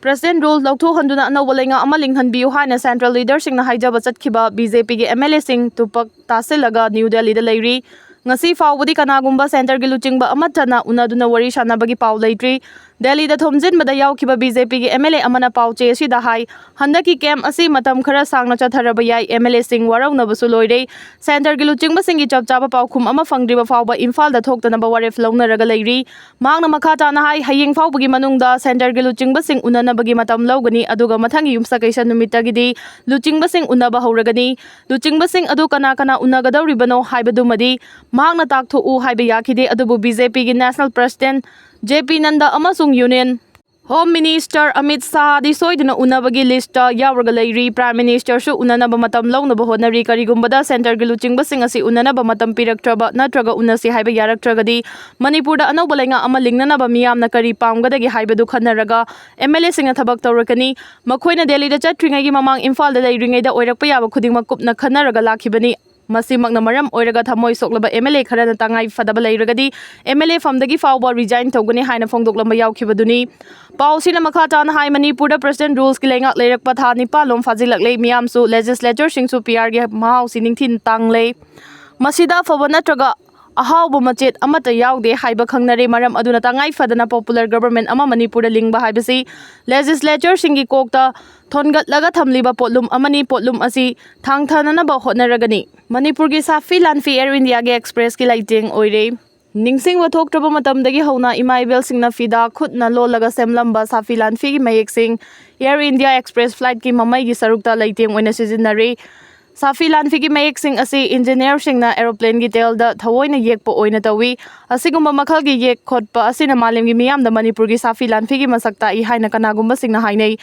President rule ꯂꯧꯊꯣꯛꯍꯟꯗꯨꯅ ꯑꯅꯧꯕ ꯂꯩꯉꯥꯛ ꯑꯃ ꯂꯤꯡꯍꯟꯕꯤꯌꯨ ꯍꯥꯏꯅ central leaderꯁꯤꯡꯅ ꯍꯥꯏꯖꯕ ꯆꯠꯈꯤꯕ BJPꯒꯤ MLAꯁꯤꯡ ꯇꯨꯄꯛ ꯇꯥꯁꯤꯜꯂꯒ ꯅ꯭ꯌꯨ ꯗꯦꯜꯂꯤꯗ ꯂꯩꯔꯤ꯫ ꯉꯁꯤ ꯐꯥꯎꯕꯗꯤ ꯀꯅꯥꯒꯨꯝꯕ centreꯒꯤ ꯂꯨꯆꯤꯡꯕ ꯑꯃꯠꯇꯅ ꯎꯅꯗꯨꯅ ꯋꯥꯔꯤ ꯁꯥꯟꯅꯕꯒꯤ ꯄꯥꯎ ꯂꯩꯇ꯭ꯔꯤ꯫ ꯗꯦꯜꯂꯤꯗ ꯊꯣꯝꯖꯤꯟꯕꯗ ꯌꯥꯎꯈꯤꯕ ꯕꯤ ꯖꯦ ꯄꯤꯒꯤ ꯑꯦꯝ ꯑꯦꯜ ꯑꯦ ꯑꯃꯅ ꯄꯥꯎꯆꯦ ꯑꯁꯤꯗ ꯍꯥꯏ, ꯍꯟꯗꯛꯀꯤ ꯀꯦꯝꯞ ꯑꯁꯤ ꯃꯇꯝ ꯈꯔ ꯁꯥꯡꯅ ꯆꯠꯊꯔꯕ ꯌꯥꯏ, ꯑꯦꯝ ꯑꯦꯜ ꯑꯦꯁꯤꯡ ꯋꯥꯔꯧꯅꯕꯁꯨ ꯂꯣꯏꯔꯦ, ꯁꯦꯟꯇꯔꯒꯤ ꯂꯨꯆꯤꯡꯕꯁꯤꯡꯒꯤ ꯆꯞ ꯆꯥꯕ ꯄꯥꯎꯈꯨꯝ ꯑꯃ ꯐꯪꯗ꯭ꯔꯤꯕ ꯐꯥꯎꯕ ꯏꯝꯐꯥꯜꯗ ꯊꯣꯛꯇꯅꯕ ꯋꯥꯔꯦꯞ ꯂꯧꯅꯔꯒ ꯂꯩꯔꯤ꯫ ꯃꯍꯥꯛꯅ ꯃꯈꯥ ꯇꯥꯅ ꯍꯥꯏ, ꯍꯌꯦꯡ ꯐꯥꯎꯕꯒꯤ ꯃꯅꯨꯡꯗ ꯁꯦꯟꯇꯔꯒꯤ ꯂꯨꯆꯤꯡꯕꯁꯤꯡ ꯎꯅꯅꯕꯒꯤ ꯃꯇꯝ ꯂꯧꯒꯅꯤ, ꯑꯗꯨꯒ ꯃꯊꯪꯒꯤ ꯌꯨꯝꯁꯀꯩꯁ ꯅꯨꯃꯤꯠꯇꯒꯤꯗꯤ ꯂꯨꯆꯤꯡꯕꯁꯤꯡ ꯎꯅꯕ ꯍꯧꯔꯒꯅꯤ꯫ ꯂꯨꯆꯤꯡꯕꯁꯤꯡ ꯑꯗꯨ ꯀꯅꯥ ꯀꯅꯥ ꯎꯅꯒꯗꯧꯔꯤꯕꯅꯣ ꯍꯥꯏꯕꯗꯨꯃꯗꯤ ꯃꯍꯥꯛꯅ ꯇꯥꯛꯊꯣꯛꯎ ꯍꯥꯏꯕ ꯌꯥꯈꯤꯗꯦ, ꯑꯗꯨꯕꯨ ꯕꯤ ꯖꯦ ꯄꯤꯒꯤ ꯅꯦꯁꯅꯦꯜ ꯄ꯭ꯔꯦꯁꯤꯗꯦꯟꯠ ꯖꯦ ꯄꯤ ꯅꯟꯗ ꯑꯃꯁꯨꯡ ꯌꯨꯅꯤꯌꯟ ꯍꯣꯝ ꯃꯤꯅꯤꯁꯇꯔ ꯑꯃꯤꯠ ꯁꯥꯍꯗꯤ ꯁꯣꯏꯗꯅ ꯎꯅꯕꯒꯤ ꯂꯤꯁꯇ ꯌꯥꯎꯔꯒ ꯂꯩꯔꯤ꯫ ꯄ꯭ꯔꯥꯏꯝ ꯃꯤꯅꯤꯁꯇꯔꯁꯨ ꯎꯅꯅꯕ ꯃꯇꯝ ꯂꯧꯅꯕ ꯍꯣꯠꯅꯔꯤ꯫ ꯀꯔꯤꯒꯨꯝꯕꯗ ꯁꯦꯟꯇꯔꯒꯤ ꯂꯨꯆꯤꯡꯕꯁꯤꯡ ꯑꯁꯤ ꯎꯅꯅꯕ ꯃꯇꯝ ꯄꯤꯔꯛꯇ꯭ꯔꯕ ꯅꯠꯇ꯭ꯔꯒ ꯎꯅꯁꯤ ꯍꯥꯏꯕ ꯌꯥꯔꯛꯇ꯭ꯔꯒꯗꯤ ꯃꯅꯤꯄꯨꯔꯗ ꯑꯅꯧꯕ ꯂꯩꯉꯥꯛ ꯑꯃ ꯂꯤꯡꯅꯅꯕ ꯃꯤꯌꯥꯝꯅ ꯀꯔꯤ ꯄꯥꯝꯒꯗꯒꯦ ꯍꯥꯏꯕꯗꯨ ꯈꯟꯅꯔꯒ ꯑꯦꯝ ꯑꯦꯜ ꯑꯦꯁꯤꯡꯅ ꯊꯕꯛ ꯇꯧꯔꯛꯀꯅꯤ꯫ ꯃꯈꯣꯏꯅ ꯗꯦꯜꯂꯤꯗ ꯆꯠꯇ꯭ꯔꯤꯉꯩꯒꯤ ꯃꯃꯥꯡ ꯏꯝꯐꯥꯜꯗ ꯂꯩꯔꯤꯉꯩꯗ ꯑꯣꯏꯔꯛꯄ ꯌꯥꯕ ꯈꯨꯗꯤꯡꯃꯛ ꯀꯨꯞꯅ ꯈꯟꯅꯔꯒ ꯂꯥꯛꯈꯤꯕꯅꯤ꯫ ꯃꯁꯤꯃꯛꯅ ꯃꯔꯝ ꯑꯣꯏꯔꯒ ꯊꯃꯣꯏ ꯁꯣꯛꯂꯕ ꯑꯦꯝ ꯑꯦꯜ ꯑꯦ ꯈꯔꯅ ꯇꯉꯥꯏ ꯐꯗꯕ ꯂꯩꯔꯒꯗꯤ ꯑꯦꯝ ꯑꯦꯜ ꯑꯦ ꯐꯝꯗꯒꯤ ꯐꯥꯎꯕ ꯔꯤꯖꯥꯏꯟ ꯇꯧꯒꯅꯤ ꯍꯥꯏꯅ ꯐꯣꯡꯗꯣꯛꯂꯝꯕ ꯌꯥꯎꯈꯤꯕꯗꯨꯅꯤ꯫ ꯄꯥꯎꯁꯤꯅ ꯃꯈꯥ ꯇꯥꯅ ꯍꯥꯏ, ꯃꯅꯤꯄꯨꯔꯗ ꯄ꯭ꯔꯦꯁꯤꯗꯦꯟꯠ ꯔꯨꯜꯁꯀꯤ ꯂꯩꯉꯥꯛ ꯂꯩꯔꯛꯄ ꯊꯥ ꯅꯤꯄꯥꯟ ꯂꯣꯝ ꯐꯥꯖꯤꯜꯂꯛꯂꯦ꯫ ꯃꯤꯌꯥꯝꯁꯨ, ꯂꯦꯖꯤꯁꯂꯦꯆꯔꯁꯤꯡꯁꯨ ꯄꯤ ꯑꯥꯔꯒꯤ ꯃꯍꯥꯎꯁꯤ ꯅꯤꯡꯊꯤ ꯇꯥꯡꯂꯦ꯫ ꯃꯁꯤꯗ ꯑꯐꯕ ꯅꯠꯇ꯭ꯔꯒ ꯑꯍꯥꯎꯕ ꯃꯆꯦꯠ ꯑꯃꯠꯇ ꯌꯥꯎꯗꯦ ꯍꯥꯏꯕ ꯈꯪꯅꯔꯦ꯫ ꯃꯔꯝ ꯑꯗꯨꯅ ꯇꯉꯥꯏ ꯐꯗꯅ ꯄꯣꯄꯨꯂꯔ ꯒꯕꯔꯃꯦꯟꯠ ꯑꯃ ꯃꯅꯤꯄꯨꯔꯗ ꯂꯤꯡꯕ ꯍꯥꯏꯕꯁꯤ ꯂꯦꯖꯤꯁꯂꯦꯆꯔꯁꯤꯡꯒꯤ ꯀꯣꯛꯇ ꯊꯣꯟꯒꯠꯂꯒ ꯊꯝꯂꯤꯕ ꯄꯣꯠꯂꯨꯝ ꯑꯃꯅꯤ꯫ ꯄꯣꯠꯂꯨꯝ ꯑꯁꯤ ꯊꯥꯡꯊꯅꯅꯕ ꯍꯣꯠꯅꯔꯒꯅꯤ꯫ ꯃꯅꯤꯄꯨꯔꯒꯤ ꯁꯥꯐꯤ ꯂꯥꯟꯐꯤ ꯑꯦꯌꯔ ꯏꯟꯗꯤꯌꯥꯒꯤ ꯑꯦꯛꯁꯄ꯭ꯔꯦꯁꯀꯤ ꯂꯩꯇꯦꯡ ꯑꯣꯏꯔꯦ꯫ ꯅꯤꯡꯁꯤꯡꯕ ꯊꯣꯛꯇ꯭ꯔꯕ ꯃꯇꯝꯗꯒꯤ ꯍꯧꯅ ꯏꯃꯥ ꯏꯕꯦꯜꯁꯤꯡꯅ ꯐꯤꯗꯥ ꯈꯨꯠꯅ ꯂꯣꯜꯂꯒ ꯁꯦꯝꯂꯝꯕ ꯁꯥꯐꯤ ꯂꯥꯟꯐꯤꯒꯤ ꯃꯌꯦꯛꯁꯤꯡ ꯑꯦꯌꯔ ꯏꯟꯗꯤꯌꯥ ꯑꯦꯛꯁꯄ꯭ꯔꯦꯁ ꯐ꯭ꯂꯥꯏꯠꯀꯤ ꯃꯃꯩꯒꯤ ꯁꯔꯨꯛꯇ ꯂꯩꯇꯦꯡ ꯑꯣꯏꯅ ꯁꯤꯖꯤꯟꯅꯔꯤ꯫ ꯁꯥꯐꯤ ꯂꯥꯟꯐꯤꯒꯤ ꯃꯌꯦꯛꯁꯤꯡ ꯑꯁꯤ ꯏꯟꯖꯤꯅꯤꯌꯔꯁꯤꯡꯅ ꯑꯦꯔꯣꯄ꯭ꯂꯦꯟꯒꯤ ꯇꯦꯜꯗ ꯊꯑꯣꯏꯅ ꯌꯦꯛꯄ ꯑꯣꯏꯅ ꯇꯧꯏ꯫ ꯑꯁꯤꯒꯨꯝꯕ ꯃꯈꯜꯒꯤ ꯌꯦꯛ ꯈꯣꯠꯄ ꯑꯁꯤꯅ ꯃꯥꯂꯦꯝꯒꯤ ꯃꯤꯌꯥꯝꯗ ꯃꯅꯤꯄꯨꯔꯒꯤ ꯁꯥꯐꯤ ꯂꯥꯟꯐꯤꯒꯤ ꯃꯁꯛ ꯇꯥꯛꯏ ꯍꯥꯏꯅ ꯀꯅꯥꯒꯨꯝꯕꯁꯤꯡꯅ ꯍꯥꯏꯅꯩ꯫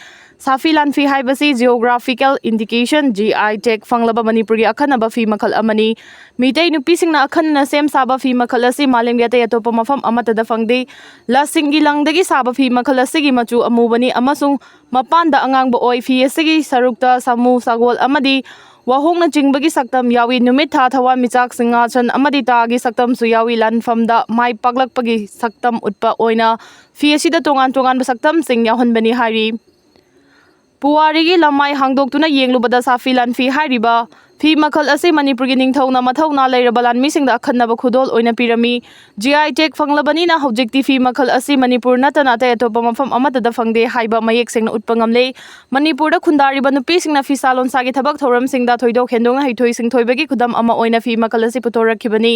ꯁꯥꯐꯤ ꯂꯥꯟꯐꯤ ꯍꯥꯏꯕꯁꯤ ꯖꯤꯑꯣꯒ꯭ꯔꯥꯐꯤꯀꯦꯜ ꯏꯟꯗꯤꯀꯦꯁꯟ, ꯖꯤ ꯑꯥꯏ ꯇꯦꯒ, ꯐꯪꯂꯕ ꯃꯅꯤꯄꯨꯔꯒꯤ ꯑꯈꯟꯅꯕ ꯐꯤ ꯃꯈꯜ ꯑꯃꯅꯤ꯫ ꯃꯤꯇꯩ ꯅꯨꯄꯤꯁꯤꯡꯅ ꯑꯈꯟꯅꯅ ꯁꯦꯝ ꯁꯥꯕ ꯐꯤ ꯃꯈꯜ ꯑꯁꯤ ꯃꯥꯂꯦꯝꯒꯤ ꯑꯇꯩ ꯑꯇꯣꯞꯄ ꯃꯐꯝ ꯑꯃꯠꯇꯗ ꯐꯪꯗꯦ꯫ ꯂꯁꯤꯡꯒꯤ ꯂꯪꯗꯒꯤ ꯁꯥꯕ ꯐꯤ ꯃꯈꯜ ꯑꯁꯤꯒꯤ ꯃꯆꯨ ꯑꯃꯨꯕꯅꯤ ꯑꯃꯁꯨꯡ ꯃꯄꯥꯟꯗ ꯑꯉꯥꯡꯕ ꯑꯣꯏ꯫ ꯐꯤ ꯑꯁꯤꯒꯤ ꯁꯔꯨꯛꯇ ꯁꯥꯃꯨ, ꯁꯒꯣꯜ ꯑꯃꯗꯤ ꯋꯥꯍꯣꯡꯅꯆꯤꯡꯕꯒꯤ ꯁꯛꯇꯝ ꯌꯥꯎꯏ꯫ ꯅꯨꯃꯤꯠ, ꯊꯥ, ꯊꯋꯥꯟꯃꯤꯆꯥꯛ, ꯁꯤꯡꯍꯥꯁꯟ ꯑꯃꯗꯤ ꯇꯥꯒꯤ ꯁꯛꯇꯝꯁꯨ ꯌꯥꯎꯏ꯫ ꯂꯥꯟꯐꯝꯗ ꯃꯥꯏ ꯄꯥꯛꯂꯛꯄꯒꯤ ꯁꯛꯇꯝ ꯎꯠꯄ ꯑꯣꯏꯅ ꯐꯤ ꯑꯁꯤꯗ ꯇꯣꯉꯥꯟ ꯇꯣꯉꯥꯟꯕ ꯁꯛꯇꯝꯁꯤꯡ ꯌꯥꯎꯍꯟꯕꯅꯤ ꯍꯥꯏꯔꯤ꯫ ꯄꯨꯋꯥꯔꯤꯒꯤ ꯂꯃꯥꯏ ꯍꯥꯡꯗꯣꯛꯇꯨꯅ ꯌꯦꯡꯂꯨꯕꯗ ꯁꯥꯐꯤ ꯂꯥꯟꯐꯤ ꯍꯥꯏꯔꯤꯕ ꯐꯤ ꯃꯈꯜ ꯑꯁꯤ ꯃꯅꯤꯄꯨꯔꯒꯤ ꯅꯤꯡꯊꯧꯅ ꯃꯊꯧꯅꯥ ꯂꯩꯔꯕ ꯂꯥꯟꯃꯤꯁꯤꯡꯗ ꯑꯈꯟꯅꯕ ꯈꯨꯗꯣꯜ ꯑꯣꯏꯅ ꯄꯤꯔꯝꯃꯤ꯫ G I tag ꯐꯪꯂꯕꯅꯤꯅ ꯍꯧꯖꯤꯛꯇꯤ ꯐꯤ ꯃꯈꯜ ꯑꯁꯤ ꯃꯅꯤꯄꯨꯔ ꯅꯠꯇꯅ ꯑꯇꯩ ꯑꯇꯣꯞꯄ ꯃꯐꯝ ꯑꯃꯠꯇꯗ ꯐꯪꯗꯦ ꯍꯥꯏꯕ ꯃꯌꯦꯛ ꯁꯦꯡꯅ ꯎꯠꯄ ꯉꯝꯂꯦ꯫ ꯃꯅꯤꯄꯨꯔꯗ ꯈꯨꯟꯗꯥꯔꯤꯕ ꯅꯨꯄꯤꯁꯤꯡꯅ ꯐꯤꯁꯥ ꯂꯣꯟꯁꯥꯒꯤ ꯊꯕꯛ ꯊꯧꯔꯝꯁꯤꯡꯗ ꯊꯣꯏꯗꯣꯛ ꯍꯦꯟꯗꯣꯛꯅ ꯍꯩꯊꯣꯏ ꯁꯤꯡꯊꯣꯏꯕꯒꯤ ꯈꯨꯗꯝ ꯑꯃ ꯑꯣꯏꯅ ꯐꯤ ꯃꯈꯜ ꯑꯁꯤ ꯄꯨꯊꯣꯔꯛꯈꯤꯕꯅꯤ꯫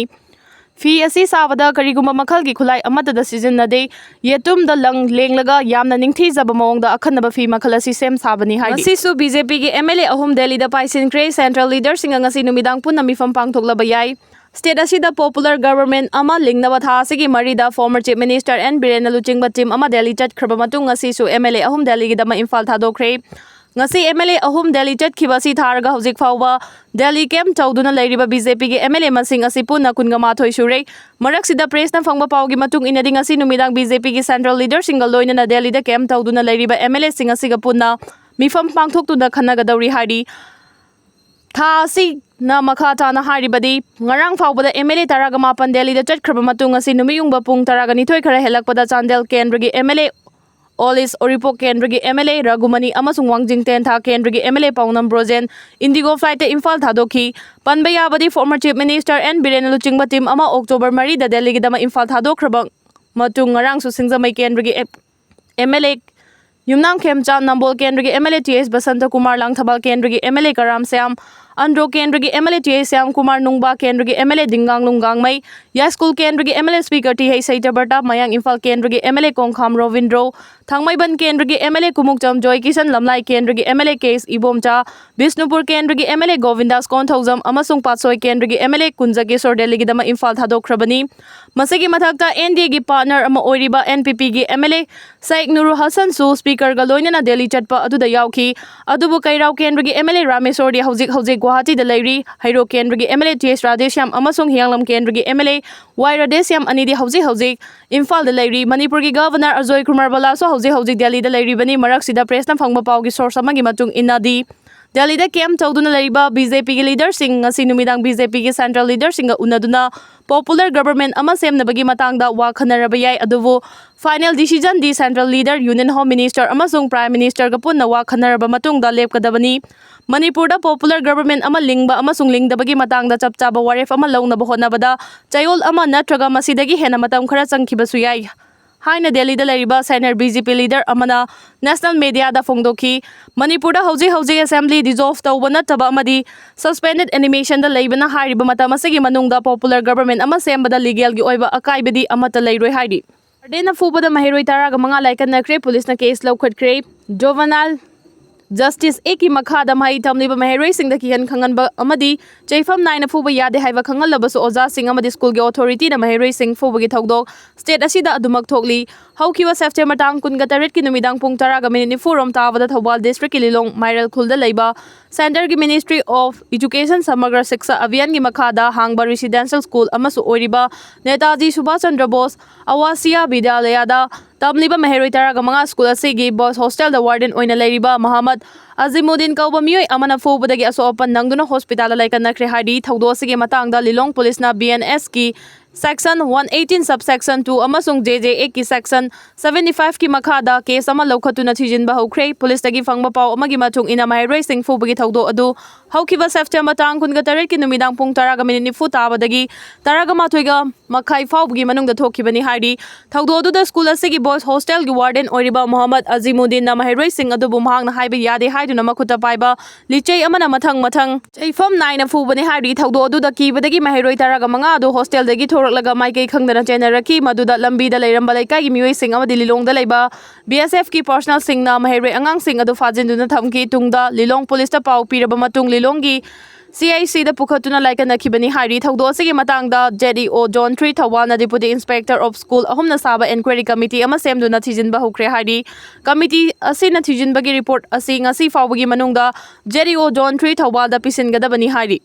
ꯐꯤ ꯑꯁꯤ ꯁꯥꯕꯗ ꯀꯔꯤꯒꯨꯝꯕ ꯃꯈꯜꯒꯤ ꯈꯨꯠꯂꯥꯏ ꯑꯃꯠꯇꯗ ꯁꯤꯖꯤꯟꯅꯗꯦ꯫ ꯌꯦꯇꯨꯝꯗ ꯂꯪ ꯂꯦꯡꯂꯒ ꯌꯥꯝꯅ ꯅꯤꯡꯊꯤꯖꯕ ꯃꯑꯣꯡꯗ ꯑꯈꯟꯅꯕ ꯐꯤ ꯃꯈꯜ ꯑꯁꯤ ꯁꯦꯝ ꯁꯥꯕꯅꯤ ꯍꯥꯏꯔꯤ꯫ ꯉꯁꯤꯁꯨ B J P ꯒꯤ M L A ꯑꯍꯨꯝ ꯗꯦꯜꯂꯤꯗ ꯄꯥꯏꯁꯤꯟꯈ꯭ꯔꯦ꯫ Central leader ꯁꯤꯡꯒ ꯉꯁꯤ ꯅꯨꯃꯤꯗꯥꯡ ꯄꯨꯟꯅ ꯃꯤꯐꯝ ꯄꯥꯡꯊꯣꯛꯂꯕ ꯌꯥꯏ꯫ State ꯑꯁꯤꯗ popular government ꯑꯃ ꯂꯤꯡꯅꯕ ꯊꯥ ꯑꯁꯤꯒꯤ ꯃꯔꯤꯗ former Chief Minister N Biren ꯂꯨꯆꯤꯡꯕ team ꯑꯃ ꯗꯦꯜꯂꯤ ꯆꯠꯈ꯭ꯔꯕ ꯃꯇꯨꯡ, ꯉꯁꯤꯁꯨ M L A ꯑꯍꯨꯝ ꯗꯦꯜꯂꯤꯒꯤꯗꯃꯛ ꯏꯝꯐꯥꯜ ꯊꯥꯗꯣꯛꯈ꯭ꯔꯦ꯫ ꯉꯁꯤ M L A ꯑꯍꯨꯝ ꯗꯦꯜꯂꯤ ꯆꯠꯈꯤꯕ ꯑꯁꯤ ꯊꯥꯔꯒ ꯍꯧꯖꯤꯛ ꯐꯥꯎꯕ ꯗꯦꯜꯂꯤ camp ꯇꯧꯗꯨꯅ ꯂꯩꯔꯤꯕ B J P ꯒꯤ M L A ꯃꯁꯤꯡ ꯑꯁꯤ ꯄꯨꯟꯅ ꯀꯨꯟꯒ ꯃꯥꯊꯣꯏ ꯁꯨꯔꯦ꯫ ꯃꯔꯛꯁꯤꯗ press ꯅ ꯐꯪꯕ ꯄꯥꯎꯒꯤ ꯃꯇꯨꯡ ꯏꯟꯅꯗꯤ, ꯉꯁꯤ ꯅꯨꯃꯤꯗꯥꯡ B J P ꯒꯤ central leader ꯁꯤꯡꯒ ꯂꯣꯏꯅꯅ ꯗꯦꯜꯂꯤꯗ camp ꯇꯧꯗꯨꯅ ꯂꯩꯔꯤꯕ M L A ꯁꯤꯡ ꯑꯁꯤꯒ ꯄꯨꯟꯅ ꯃꯤꯐꯝ ꯄꯥꯡꯊꯣꯛꯇꯨꯅ ꯈꯟꯅꯒꯗꯧꯔꯤ ꯍꯥꯏꯔꯤ꯫ ꯊꯥ ꯑꯁꯤꯅ ꯃꯈꯥ ꯇꯥꯅ ꯍꯥꯏꯔꯤꯕꯗꯤ, ꯉꯔꯥꯡ ꯐꯥꯎꯕꯗ M L A ꯇꯔꯥꯒ ꯃꯥꯄꯟ ꯗꯦꯜꯂꯤꯗ ꯆꯠꯈ꯭ꯔꯕ ꯃꯇꯨꯡ, ꯉꯁꯤ ꯅꯨꯃꯤꯠ ꯌꯨꯡꯕ ꯄꯨꯡ ꯇꯔꯥꯒ ꯅꯤꯊꯣꯏ ꯈꯔ ꯍꯦꯜꯂꯛꯄꯗ ꯆꯥꯟꯗꯦꯜ ꯀꯦꯟꯗ꯭ꯔꯒꯤ M L A ꯑꯣꯂꯤꯁ, ꯎꯔꯤꯄꯣꯛ ꯀꯦꯟꯗ꯭ꯔꯒꯤ M L A ꯔꯘꯨꯃꯅꯤ ꯑꯃꯁꯨꯡ ꯋꯥꯡꯖꯤꯡ ꯇꯦꯟꯊꯥ ꯀꯦꯟꯗ꯭ꯔꯒꯤ M L A ꯄꯥꯎꯅꯝ Brojen Indigo flight ꯇ ꯏꯝꯐꯥꯜ ꯊꯥꯗꯣꯛꯈꯤ꯫ ꯄꯟꯕ ꯌꯥꯕꯗꯤ, former Chief Minister N ꯕꯤꯔꯦꯟꯅ ꯂꯨꯆꯤꯡꯕ team ꯑꯃ October ꯃꯔꯤꯗ ꯗꯦꯜꯂꯤꯒꯤꯗꯃꯛ ꯏꯝꯐꯥꯜ ꯊꯥꯗꯣꯛꯈ꯭ꯔꯕ ꯃꯇꯨꯡ, ꯉꯔꯥꯡꯁꯨ ꯁꯤꯡꯖꯃꯩ ꯀꯦꯟꯗ꯭ꯔꯒꯤ M L A ꯌꯨꯝꯅꯥꯝ ꯈꯦꯝꯆꯥꯟ, ꯅꯝꯕꯣꯜ ꯀꯦꯟꯗ꯭ꯔꯒꯤ M L A T S Basanta Kumar, Langthabal ꯀꯦꯟꯗ꯭ꯔꯒꯤ M L A ꯀꯔꯥꯝ ꯁ꯭ꯌꯥꯝ, ꯑꯟꯗ꯭ꯔꯣ ꯀꯦꯟꯗ꯭ꯔꯒꯤ M L A T S Shyam Kumar, ꯅꯨꯡꯕꯥ ꯀꯦꯟꯗ꯭ꯔꯒꯤ M L A ꯗꯤꯡꯒꯥꯡꯂꯨꯡ ꯒꯥꯡꯃꯩ, ꯌꯥꯏꯁ꯭ꯀꯨꯜ ꯀꯦꯟꯗ꯭ꯔꯒꯤ M L A speaker T H Satyabrata, ꯃꯌꯥꯡ ꯏꯝꯐꯥꯜ ꯀꯦꯟꯗ꯭ꯔꯒꯤ M L A ꯀꯣꯡꯈꯥꯝ ꯔꯣꯕꯤꯟꯗ꯭ꯔꯣ, ꯊꯥꯡꯃꯩꯕꯟ ꯀꯦꯟꯗ꯭ꯔꯒꯤ M L A ꯀꯨꯃꯨꯛꯆꯝ ꯖꯣꯏꯀꯤꯁꯟ, ꯂꯝꯂꯥꯏ ꯀꯦꯟꯗ꯭ꯔꯒꯤ M L A ꯀꯦ ꯑꯦꯁ ꯏꯕꯣꯝꯆꯥ, ꯕꯤꯁꯅꯨꯄꯨꯔ ꯀꯦꯟꯗ꯭ꯔꯒꯤ M L A ꯒꯣꯕꯤꯟꯗꯥꯁ Konthoujam ꯑꯃꯁꯨꯡ ꯄꯥꯠꯁꯣꯏ ꯀꯦꯟꯗ꯭ꯔꯒꯤ M L A ꯀꯨꯟꯖꯒꯦꯁꯣꯔ ꯗꯦꯜꯂꯤꯒꯤꯗꯃꯛ ꯏꯝꯐꯥꯜ ꯊꯥꯗꯣꯛꯈ꯭ꯔꯕꯅꯤ꯫ ꯃꯁꯤꯒꯤ ꯃꯊꯛꯇ N D A ꯒꯤ partner ꯑꯃ ꯑꯣꯏꯔꯤꯕ N P P ꯒꯤ M L A ꯁꯥꯏꯛ ꯅꯨꯔꯨ ꯍꯁꯟꯁꯨ speaker ꯒ ꯂꯣꯏꯅꯅ ꯗꯦꯜꯂꯤ ꯆꯠꯄ ꯑꯗꯨꯗ ꯌꯥꯎꯈꯤ꯫ ꯑꯗꯨꯕꯨ ꯀꯩꯔꯥꯎ ꯀꯦꯟꯗ꯭ꯔꯒꯤ M L A ꯔꯥꯃꯦꯁꯣꯔꯗꯤ ꯍꯧꯖꯤꯛ ꯍꯧꯖꯤꯛ ꯒꯨꯋꯥꯍꯥꯇꯤꯗ ꯂꯩꯔꯤ꯫ ꯍꯩꯔꯣꯛ ꯀꯦꯟꯗ꯭ꯔꯒꯤ M L A T H Radheshyam ꯑꯃꯁꯨꯡ ꯍꯤꯌꯥꯡꯂꯝ ꯀꯦꯟꯗ꯭ꯔꯒꯤ M L A ꯋꯥꯏ ꯔꯥꯙꯦꯁ꯭ꯌꯥꯝ ꯑꯅꯤꯗꯤ ꯍꯧꯖꯤꯛ ꯍꯧꯖꯤꯛ ꯏꯝꯐꯥꯜꯗ ꯂꯩꯔꯤ꯫ ꯃꯅꯤꯄꯨꯔꯒꯤ Governor ꯑꯖꯣꯏ ꯀꯨꯃꯥꯔ ꯕꯂꯥꯁꯨ ꯍꯧꯖꯤꯛ ꯍꯧꯖꯤꯛ ꯗꯦꯜꯂꯤꯗ ꯂꯩꯔꯤꯕꯅꯤ꯫ ꯃꯔꯛꯁꯤꯗ press ꯅ ꯐꯪꯕ ꯄꯥꯎꯒꯤ source ꯑꯃꯒꯤ ꯃꯇꯨꯡ ꯏꯟꯅꯗꯤ, ꯗꯦꯜꯂꯤꯗ camp ꯇꯧꯗꯨꯅ ꯂꯩꯔꯤꯕ B J P ꯒꯤ leader ꯁꯤꯡ ꯉꯁꯤ ꯅꯨꯃꯤꯗꯥꯡ B J P ꯒꯤ central leader ꯁꯤꯡꯒ ꯎꯅꯗꯨꯅ popular government ꯑꯃ ꯁꯦꯝꯅꯕꯒꯤ ꯃꯇꯥꯡꯗ ꯋꯥ ꯈꯟꯅꯔꯕ ꯌꯥꯏ꯫ ꯑꯗꯨꯕꯨ Final decision ꯗꯤ Central Leader, Union Home Minister ꯑꯃꯁꯨꯡ Prime Minister ꯒ ꯄꯨꯟꯅ ꯋꯥ ꯈꯟꯅꯔꯕ ꯃꯇꯨꯡꯗ ꯂꯦꯞꯀꯗꯕꯅꯤ꯫ ꯃꯅꯤꯄꯨꯔꯗ popular government ꯑꯃ ꯂꯤꯡꯕ ꯑꯃꯁꯨꯡ ꯂꯤꯡꯗꯕꯒꯤ ꯃꯇꯥꯡꯗ ꯆꯞ ꯆꯥꯕ ꯋꯥꯔꯦꯞ ꯑꯃ ꯂꯧꯅꯕ ꯍꯣꯠꯅꯕꯗ ꯆꯌꯣꯜ ꯑꯃ ꯅꯠꯇ꯭ꯔꯒ ꯃꯁꯤꯗꯒꯤ ꯍꯦꯟꯅ ꯃꯇꯝ ꯈꯔ ꯆꯪꯈꯤꯕꯁꯨ ꯌꯥꯏ ꯍꯥꯏꯅ ꯗꯦꯜꯂꯤꯗ ꯂꯩꯔꯤꯕ senior B J P leader ꯑꯃꯅ national media ꯗ ꯐꯣꯡꯗꯣꯛꯈꯤ꯫ ꯃꯅꯤꯄꯨꯔꯗ ꯍꯧꯖꯤꯛ ꯍꯧꯖꯤꯛ assembly dissolve ꯇꯧꯕ ꯅꯠꯇꯕ ꯑꯃꯗꯤ suspended animation ꯗ ꯂꯩꯕꯅ ꯍꯥꯏꯔꯤꯕ ꯃꯇꯝ ꯑꯁꯤꯒꯤ ꯃꯅꯨꯡꯗ popular government ꯑꯃ ꯁꯦꯝꯕꯗ legal ꯒꯤ ꯑꯣꯏꯕ ꯑꯀꯥꯏꯕꯗꯤ ꯑꯃꯠꯇ ꯂꯩꯔꯣꯏ ꯍꯥꯏꯔꯤ꯫ Warden ꯅ ꯐꯨꯕꯗ ꯃꯍꯩꯔꯣꯏ ꯇꯔꯥꯒ ꯃꯉꯥ ꯂꯥꯏꯀꯠꯅꯈ꯭ꯔꯦ, ꯄꯨꯂꯤꯁꯅ case ꯂꯧꯈꯠꯈ꯭ꯔꯦ꯫ Juvenile Justice Act ꯀꯤ ꯃꯈꯥꯗ ꯃꯍꯩ ꯇꯝꯂꯤꯕ ꯃꯍꯩꯔꯣꯏꯁꯤꯡꯗ ꯀꯤꯍꯟ ꯈꯪꯍꯟꯕ ꯑꯃꯗꯤ ꯆꯩꯐꯝ ꯅꯥꯏꯅ ꯐꯨꯕ ꯌꯥꯗꯦ ꯍꯥꯏꯕ ꯈꯪꯍꯜꯂꯕꯁꯨ ꯑꯣꯖꯥꯁꯤꯡ ꯑꯃꯗꯤ school ꯒꯤ authority ꯅ ꯃꯍꯩꯔꯣꯏꯁꯤꯡ ꯐꯨꯕꯒꯤ ꯊꯧꯗꯣꯛ state ꯑꯁꯤꯗ ꯑꯗꯨꯃꯛ ꯊꯣꯛꯂꯤ꯫ ꯍꯧꯈꯤꯕ September ꯇꯥꯡ ꯀꯨꯟꯒ ꯇꯔꯦꯠꯀꯤ ꯅꯨꯃꯤꯗꯥꯡ ꯄꯨꯡ ꯇꯔꯥꯒ minute ꯅꯤꯐꯨ ꯔꯣꯝ ꯇꯥꯕꯗ ꯊꯧꯕꯥꯜ district ꯀꯤ ꯂꯤꯂꯣꯡ ꯃꯥꯏꯔꯦꯜ ꯈꯨꯜꯗ ꯂꯩꯕ Centre ꯒꯤ Ministry of Education Samagra Shiksha Abhiyan ꯒꯤ ꯃꯈꯥꯗ ꯍꯥꯡꯕ residential school ꯑꯃꯁꯨ ꯑꯣꯏꯔꯤꯕ ꯅꯦꯇꯥꯖꯤ ꯁꯨꯚꯥꯁ ꯆꯟꯗ꯭ꯔ ꯕꯣꯁ ꯑꯋꯥꯁꯤꯌꯥ ꯕꯤꯗ꯭ꯌꯥꯂꯌꯥꯗ ꯇꯝꯂꯤꯕ ꯃꯍꯩꯔꯣꯏ ꯇꯔꯥꯒ ꯃꯉꯥ school ꯑꯁꯤꯒꯤ boys hostel ꯗ warden ꯑꯣꯏꯅ ꯂꯩꯔꯤꯕ ꯃꯍꯝꯃꯗ ꯑꯖꯤꯃꯨꯗꯤꯟ ꯀꯧꯕ ꯃꯤꯑꯣꯏ ꯑꯃꯅ ꯐꯨꯕꯗꯒꯤ ꯑꯁꯣꯛ ꯑꯄꯟ ꯅꯪꯗꯨꯅ hospital ꯗ ꯂꯥꯏꯀꯠꯅꯈ꯭ꯔꯦ ꯍꯥꯏꯔꯤ꯫ ꯊꯧꯗꯣꯛ ꯑꯁꯤꯒꯤ ꯃꯇꯥꯡꯗ ꯂꯤꯂꯣꯡ ꯄꯨꯂꯤꯁꯅ B N S ꯀꯤ section one eighteen subsection two ꯑꯃꯁꯨꯡ J J Act ꯀꯤ section seventy five ꯀꯤ ꯃꯈꯥꯗ case ꯑꯃ ꯂꯧꯈꯠꯇꯨꯅ ꯊꯤꯖꯤꯟꯕ ꯍꯧꯈ꯭ꯔꯦ꯫ ꯄꯨꯂꯤꯁꯇꯒꯤ ꯐꯪꯕ ꯄꯥꯎ ꯑꯃꯒꯤ ꯃꯇꯨꯡ ꯏꯟꯅ ꯃꯍꯩꯔꯣꯏꯁꯤꯡ ꯐꯨꯕꯒꯤ ꯊꯧꯗꯣꯛ ꯑꯗꯨ ꯍꯧꯈꯤꯕ September ꯇꯥꯡ ꯀꯨꯟꯒ ꯇꯔꯦꯠꯀꯤ ꯅꯨꯃꯤꯗꯥꯡ ꯄꯨꯡ ꯇꯔꯥꯒ minute ꯅꯤꯐꯨ ꯇꯥꯕꯗꯒꯤ ꯇꯔꯥꯒ ꯃꯥꯊꯣꯏꯒ ꯃꯈꯥꯏ ꯐꯥꯎꯕꯒꯤ ꯃꯅꯨꯡꯗ ꯊꯣꯛꯈꯤꯕꯅꯤ ꯍꯥꯏꯔꯤ꯫ ꯊꯧꯗꯣꯛ ꯑꯗꯨꯗ school ꯑꯁꯤꯒꯤ boys hostel ꯒꯤ warden ꯑꯣꯏꯔꯤꯕ ꯃꯣꯍꯝꯃꯗ ꯑꯖꯤꯃꯨꯗꯤꯟꯅ ꯃꯍꯩꯔꯣꯏꯁꯤꯡ ꯑꯗꯨꯕꯨ ꯃꯍꯥꯛꯅ ꯍꯥꯏꯕ ꯌꯥꯗꯦ ꯍꯥꯏꯗꯨꯅ ꯃꯈꯨꯠꯇ ꯄꯥꯏꯕ ꯂꯤꯆꯩ ꯑꯃꯅ ꯃꯊꯪ ꯃꯊꯪ ꯆꯩꯐꯝ ꯅꯥꯏꯅ ꯐꯨꯕꯅꯤ ꯍꯥꯏꯔꯤ꯫ ꯊꯧꯗꯣꯛ ꯑꯗꯨꯗ ꯀꯤꯕꯗꯒꯤ ꯃꯍꯩꯔꯣꯏ ꯇꯔꯥꯒ ꯃꯉꯥ ꯑꯗꯨ hostel ꯗꯒꯤ ꯊꯣꯔꯛꯂꯒ ꯃꯥꯏꯀꯩ ꯈꯪꯗꯅ ꯆꯦꯟꯅꯔꯛꯈꯤ꯫ ꯃꯗꯨꯗ ꯂꯝꯕꯤꯗ ꯂꯩꯔꯝꯕ ꯂꯩꯀꯥꯏꯒꯤ ꯃꯤꯑꯣꯏꯁꯤꯡ ꯑꯃꯗꯤ ꯂꯤꯂꯣꯡꯗ ꯂꯩꯕ B S F ꯀꯤ personnel ꯁꯤꯡꯅ ꯃꯍꯩꯔꯣꯏ ꯑꯉꯥꯡꯁꯤꯡ ꯑꯗꯨ ꯐꯥꯖꯤꯟꯗꯨꯅ ꯊꯝꯈꯤ꯫ ꯇꯨꯡꯗ ꯂꯤꯂꯣꯡ ꯄꯨꯂꯤꯁꯇ ꯄꯥꯎ ꯄꯤꯔꯕ ꯃꯇꯨꯡ ꯂꯤꯂꯣꯡꯒꯤ C I C ꯗ ꯄꯨꯈꯠꯇꯨꯅ ꯂꯥꯏꯀꯠꯅꯈꯤꯕꯅꯤ ꯍꯥꯏꯔꯤ꯫ ꯊꯧꯗꯣꯛ ꯑꯁꯤꯒꯤ ꯃꯇꯥꯡꯗ Z E O Zone three ꯊꯧꯕꯥꯜꯅ Deputy Inspector of School ꯑꯍꯨꯝꯅ ꯁꯥꯕ inquiry committee ꯑꯃ ꯁꯦꯝꯗꯨꯅ ꯊꯤꯖꯤꯟꯕ ꯍꯧꯈ꯭ꯔꯦ ꯍꯥꯏꯔꯤ꯫ Committee ꯑꯁꯤꯅ ꯊꯤꯖꯤꯟꯕꯒꯤ report ꯑꯁꯤ ꯉꯁꯤ ꯐꯥꯎꯕꯒꯤ ꯃꯅꯨꯡꯗ Z E O Zone three ꯊꯧꯕꯥꯜꯗ ꯄꯤꯁꯤꯟꯒꯗꯕꯅꯤ ꯍꯥꯏꯔꯤ꯫